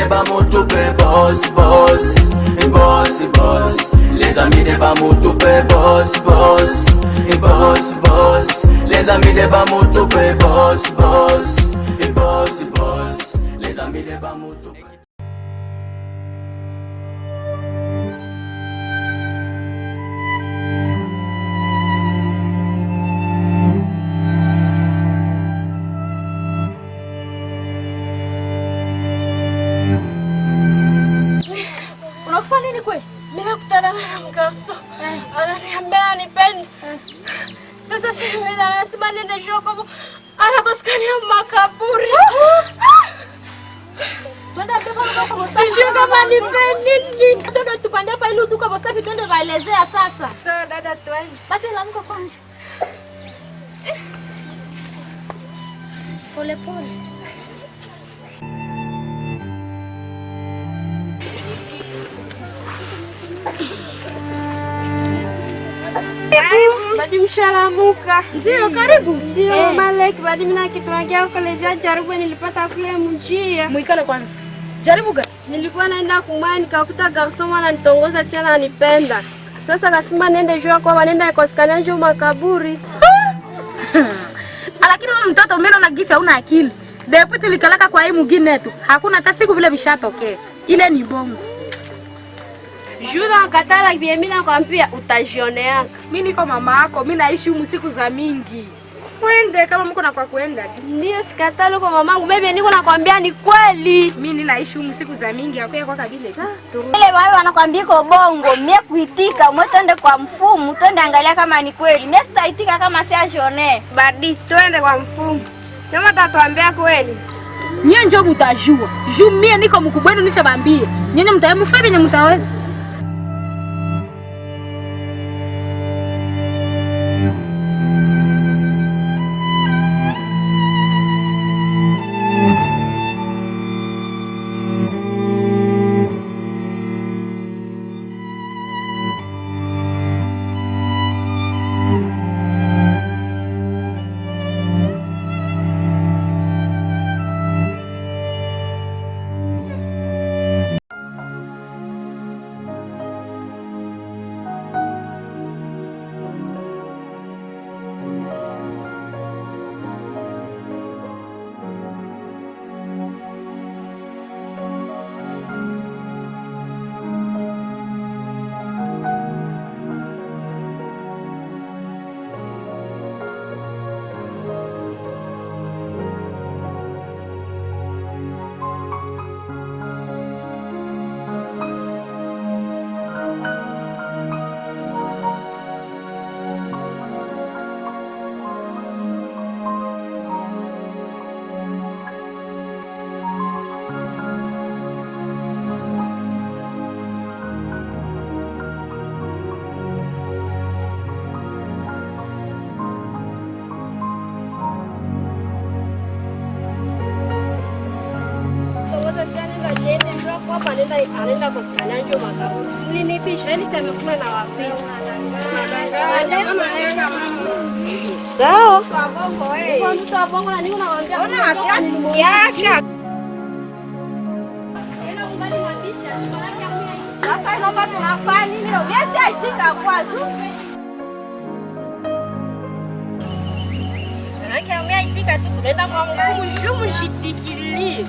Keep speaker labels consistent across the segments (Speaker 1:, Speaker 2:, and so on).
Speaker 1: de Bamoutou boss, boss, boss, boss. Les amis de Bamoutou boss, boss, boss, boss. Les amis de Bamoutou boss, boss, boss, boss. Les amis de Bamoutou.
Speaker 2: Unakufa nini kwe?
Speaker 3: Mimi nakutana na mkaso. Ananiambia anipende. Sasa si mimi anasema nende jua kwa anakosekania makaburi.
Speaker 2: Twende beba kwa
Speaker 3: Sijui kama nife nini.
Speaker 2: Twende tupande hapa ili utuko bosafi twende waelezea sasa.
Speaker 3: Sawa dada, twende.
Speaker 2: Basi lamuka kwanza. Pole pole.
Speaker 3: Badi mshalamuka.
Speaker 2: Ndio, karibu.
Speaker 3: Ndio Malek, badi mimi nakitwangia kolezea jaribu nilipata kule mjia.
Speaker 2: Muikale kwanza. Jaribu gani?
Speaker 3: Nilikuwa naenda kumwaya nikakuta garson ananitongoza sana anipenda. Sasa lazima niende jua kwa nenda ikosekana njoo makaburi.
Speaker 2: Lakini wewe mtoto mimi naona gisi hauna akili. Depo tulikalaka kwa hii mwingine tu. Hakuna hata siku vile vishatokea. Ile ni bongo.
Speaker 3: Juda katala vile mimi nakwambia utajionea.
Speaker 4: Mimi niko mama yako, mimi naishi humu siku za mingi. Mwende kama mko na kwa kuenda.
Speaker 3: Ndio sikatalo kwa mamangu, mimi niko nakwambia ni kweli.
Speaker 4: Mimi ninaishi humu siku za mingi, hakuya kwa kabile.
Speaker 5: Ile wao wanakwambia iko bongo, mie kuitika, mwe twende kwa mfumu, twende angalia kama ni kweli. Mie sitaitika kama si ajone.
Speaker 4: Badi twende kwa mfumu. Kama tatuambia kweli.
Speaker 2: Nyie njo mutajua. Juu mie niko mkubwa wenu nishabambie. Nyenye mtaemfanya venye mtaweza.
Speaker 3: Anaenda kusikana njoo makaburi. Mlinipisha yani sasa na wapi? Sawa. Kwa mtu wa bongo na niko nawaambia.
Speaker 5: Ona akiasikiaka. Sasa naomba tunafanya nini? Mimi siaitika kwa tu.
Speaker 3: Manake ameaitika tu tunaenda kwa mfumu juu mshitikilie.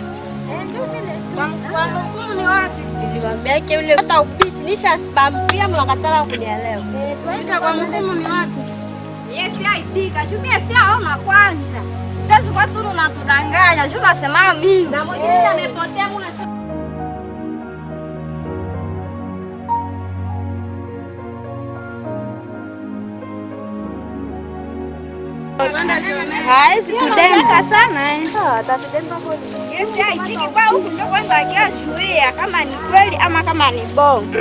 Speaker 3: Kwa mfumu ni wapi? Niliwaambia ke ule hata upishi nishasibambia mnakatala kunielewa.
Speaker 4: Tuenda kwa mfumu ni wapi?
Speaker 5: Yes, aitika. Juu mimi siaona kwanza. Sasa kwa tu unatudanganya. Juu nasema mimi.
Speaker 3: Na mwingine amepotea muna.
Speaker 5: Haizi tudemba sana eh.
Speaker 3: Ah, atatudemba kweli.
Speaker 5: Yes, aitiki kwa huku ndio kwanza akiashuia kama ni kweli ama kama ni bongo.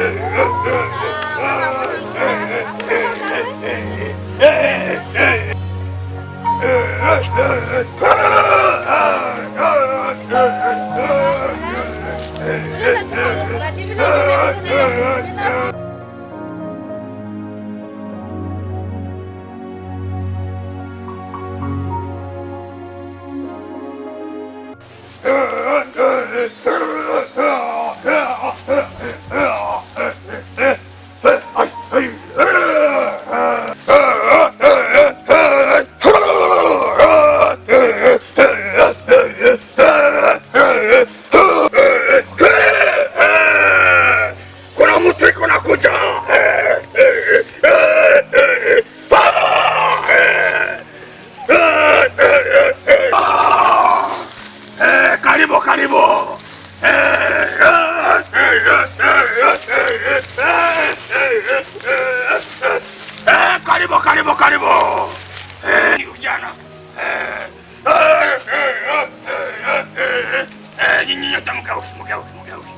Speaker 6: Nyinyi nyote mgeuke, mgeuke, mgeuke.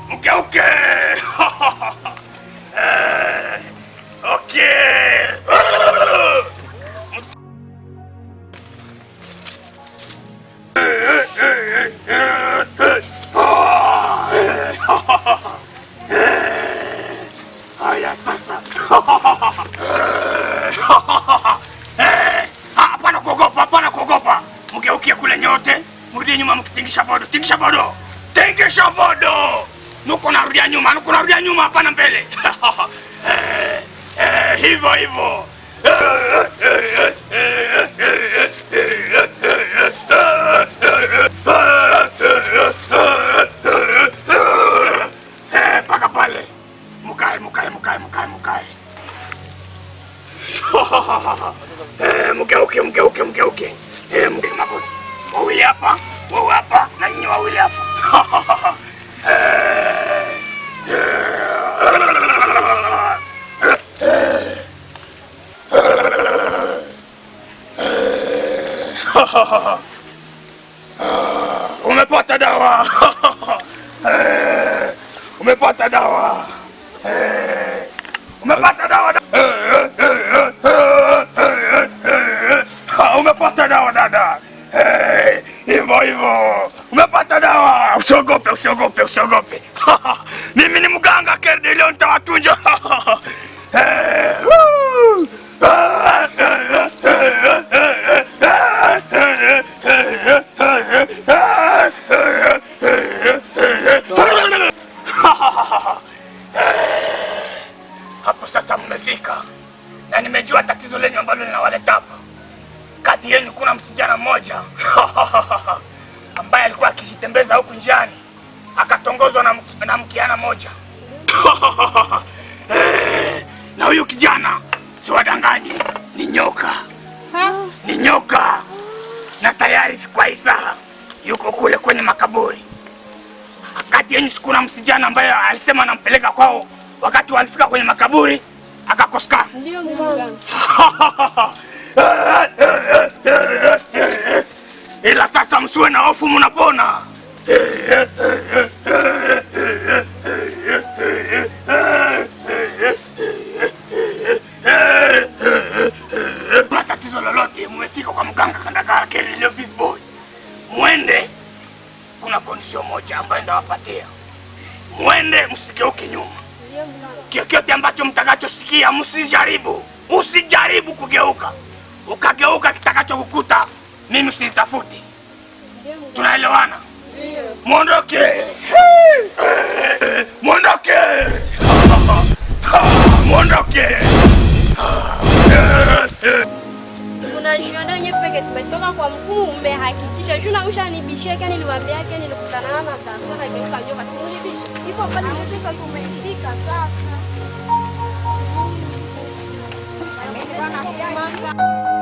Speaker 6: Mgeuke. Okay. Haya sasa. Hapana kuogopa, hapana kuogopa. Mgeukie kule nyote, mrudie nyuma mkitingisha bodo, tingisha bodo. Tingisha bodo. Nuko narudia nyuma, nuko narudia nyuma, hapana mbele. Hivyo hivyo. Paka pale. Mukae, mukae, mukae, mukae, mukae. Mgeuke, mgeuke, mgeuke. Mgeuke makoti. Wawili hapa, wewe hapa na nyinyi wawili hapa. Umepata dawa. Umepata dawa. Umepata dawa. Umepata dawa dada. Hivyo hivyo. Umepata dawa. Usiogope, usiogope, usiogope. Mimi ni mganga Kerde, leo nitawatunja. Hapo sasa mmefika na nimejua tatizo lenu ambalo linawaleta hapa. Kati yenu kuna msijana mmoja ambaye alikuwa akijitembeza huku njiani akatongozwa na mkiana mmoja. Na huyu kijana siwadanganye, ni nyoka. Ni nyoka. Na tayari kwa isaha yuko kule kwenye makaburi. Kati yenu kuna msijana ambaye alisema anampeleka kwao, wakati walifika kwenye makaburi akakosekana.
Speaker 3: Ndio mganga.
Speaker 6: Ila sasa msiwe na hofu, mnapona. Kuna tatizo lolote, mmefika kwa mganga Kandagara Kelly Boy. Mwende, kuna condition moja ambayo ndawapatia. Mwende msigeuke nyuma. Chochote ambacho mtakachosikia msijaribu. Usijaribu kugeuka. Ukageuka kitakachokukuta mimi usinitafute. Tunaelewana? Muondoke. Muondoke. Muondoke.
Speaker 3: Simunajiona nye peke tumetoka kwa mfumu, mmehakikisha. Juu na ushanibishia kani niliwaambia kani nilikutana na dansa na geuka nyoka, simunibishe. Iko pale mtoto tumefika sasa. Bwana.